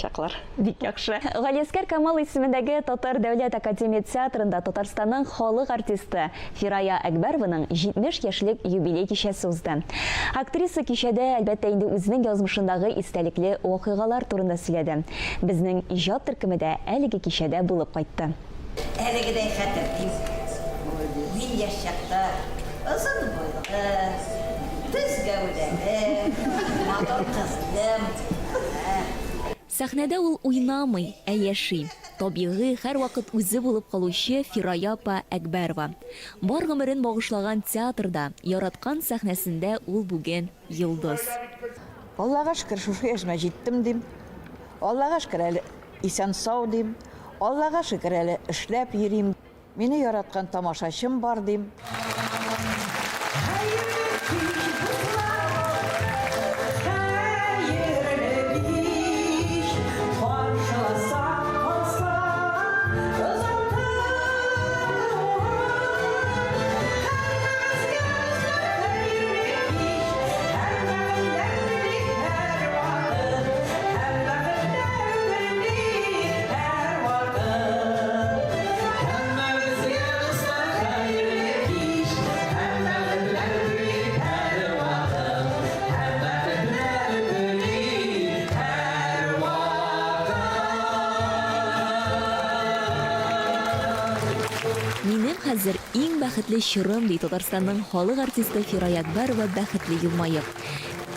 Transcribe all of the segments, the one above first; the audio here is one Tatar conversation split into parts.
Чаклар. Бик яхшы. Галиәсгар Камал исемендәге Татар дәүләт академия театрында Татарстанның халык артисты Фирая Әкбәрованың 70 яшьлек юбилей кичәсе узды. Актриса кичәдә, әлбәттә инде, үзенең язмышындагы истәлекле вакыйгалар турында сөйләде. Безнең иҗат төркеме дә әлеге кичәдә булып кайтты. Әлегедәй хәтерлим, мин яшь чакта озын буйлы, төз гәүдәле, матур кыз идем. Сәхнәдә ул уйнамый, ә яши. Табигый, һәрвакыт үзе булып калучы Фирая апа Әкбәрова. Бар гомерен багышлаган театрда, яраткан сәхнәсендә ул бүген йолдыз. Аллага шөкер, шушы яшемә җиттем, дим. Аллага шөкер, әле Исән-сау, дим. Аллага шөкер әле, эшләп йөрим. Мине яраткан тамашачым бар, дим. Хәерле кич, дуслар, хәерле кич, Каршыласак калсак, озатуын. Һәммәбезгә, дуслар, хәерле кич, Һәм бәхетләр телик һәрвакыт, Һәм бәхетләр телик һәрвакыт. Һәммәбезгә, дуслар, хәерле кич, Һәм бәхетләр телик һәрвакыт, Һәм бәхетләр телик һәрвакыт. Минем хәзер иң бәхетле чорым, ди Татарстанның халык артисты Фирая Әкбәрова бәхетле елмаеп.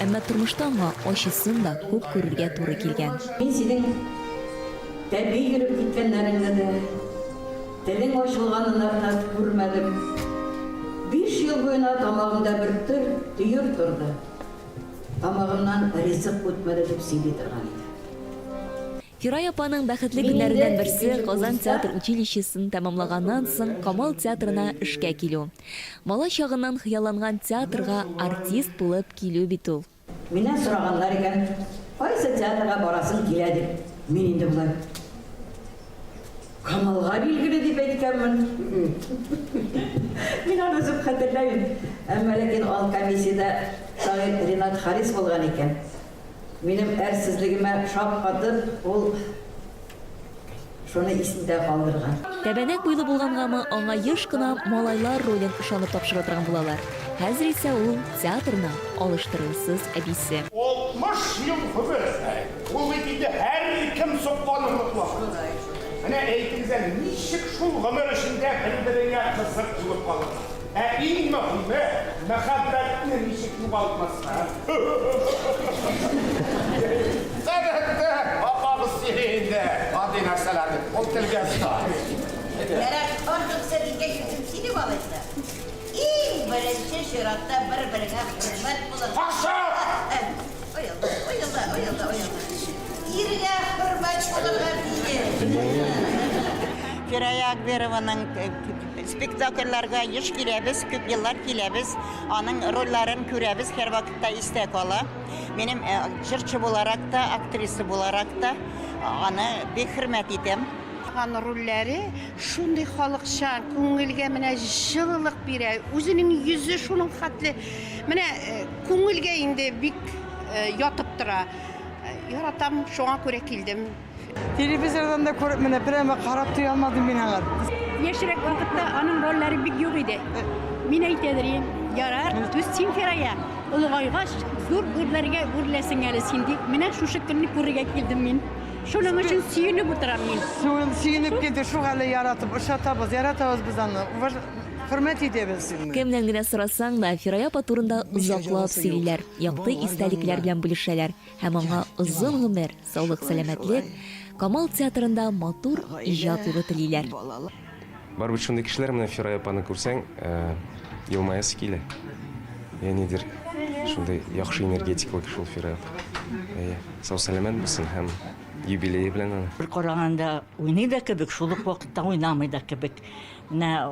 Әмма тормышта аңа ачысын да күп күрергә туры килгән. Мин синең тәпи йөреп киткәннәреңне дә, телең ачылганын да күрмәдем. Биш ел буена тамагымда бер төр төер торды, тамагымнан ризык үтмәде, дип сөйли торган иде. Фирая апаның бәхетле Мин инде көннәреннән берсе, икенче Казан курста. театр училищесын тәмамлаганнан соң Камал театрына эшкә килү. Бала чагыннан хыялланган театрга артист булып килү бит ул. Миннән сораганнар икән, кайсы театрга барасың килә дип. Мин инде болай, Камалга билгеле дип әйткәнмен. Мин аны үзем хәтерләмим. Әмма ләкин ал комиссиядә шагыйрь Ренат Харис булган икән. Минем әрсезлегемә шаккатып, ул шуны исендә калдырган. Тәбәнәк буйлы булгангамы, аңа еш кына малайлар ролен ышанып тапшыра торган булалар. Хәзер исә ул, театрның алыштыргысыз әбисе. 60 ел гомер! Ул бит инде һәркем сокланырлык вакыт. Менә әйтегез әле, ничек шул гомер эчендә бер-береңә кызык булып калырга? Ә иң мөһиме, мәхәббәтне ничек югалтмаска? Гадәттә, апабыз сөйли инде андый нәрсәләрне, ул телгә оста. Ярар, артык сәликәй үзем сөйлим алайса. Иң беренче чиратта бер-береңә хөрмәт булырга. Карчык! Ой Алла, ой Алла, ой Алла, ой Алла. Иргә хөрмәт булырга тиеш. Фирая Акберованың спектакльләргә еш киләбез, күп еллар киләбез. Аның рольләрен күрәбез, һәрвакытта истә кала. Минем җырчы буларак та, актриса буларак та аны бик хөрмәт итәм. Аның рольләре шундый халыкчан, күңелгә менә җылылык бирә. Үзенең йөзе шуның хәтле менә күңелгә инде бик ятып тора. Яратам, шуңа күрә килдем. Телевизордан да күреп, менә прямо карап туя алмадым мин аңа. Яшьрәк вакытта аның рольләре бик юк иде. Мин әйтәдер идем, ярар, түз син, Фирая, олыгайгач, зур үрләргә үреләсең әле син, дип, менә шушы көнне күрергә килдем мин. Шуның өчен сөенеп утырам мин. Сөенеп килде, шул хәле яратып, ошатабыз, яратабыз без аны. Хөрмәт итәбез. Кемнән генә сорасаң да, Фирая апа турында озаклап сөйлиләр, якты истәлекләр белән бүлешәләр һәм аңа озын гомер, саулык-сәламәтлек, Камал театрында матур иҗат юлы телиләр. Бар бит шундый кешеләр, менә Фирая апаны күрсәң, елмаясы килә. Я нидер, шундый яхшы энергетикалы кеше ул Фирая апа. Әйе, сау-сәламәт булсын һәм юбилее белән аны. Бер караганда уйный да кебек, шул ук вакытта уйнамый да кебек. Менә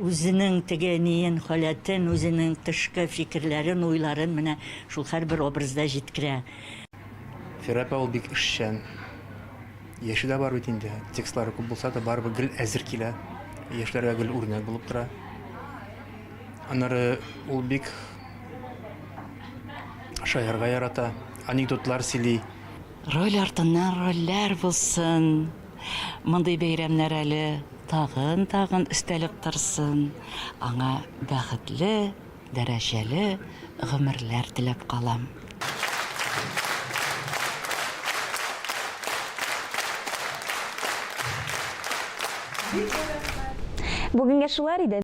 үзенең теге ниен, халәтен, үзенең тышкы фикерләрен, уйларын менә шул һәрбер образда җиткерә. Фирая апа ул бик эшчән. Яше дә бар бит инде. Текстлары күп булса да, барыбер гел әзер килә. Яшьләргә гел үрнәк булып тора. Аннары ул бик шаярга ярата, анекдотлар сөйли. Роль артыннан рольләр булсын. Мондый бәйрәмнәр әле тагын-тагын өстәлеп торсын. Аңа бәхетле, дәрәҗәле гомерләр теләп калам. Бүгенгә шулар иде.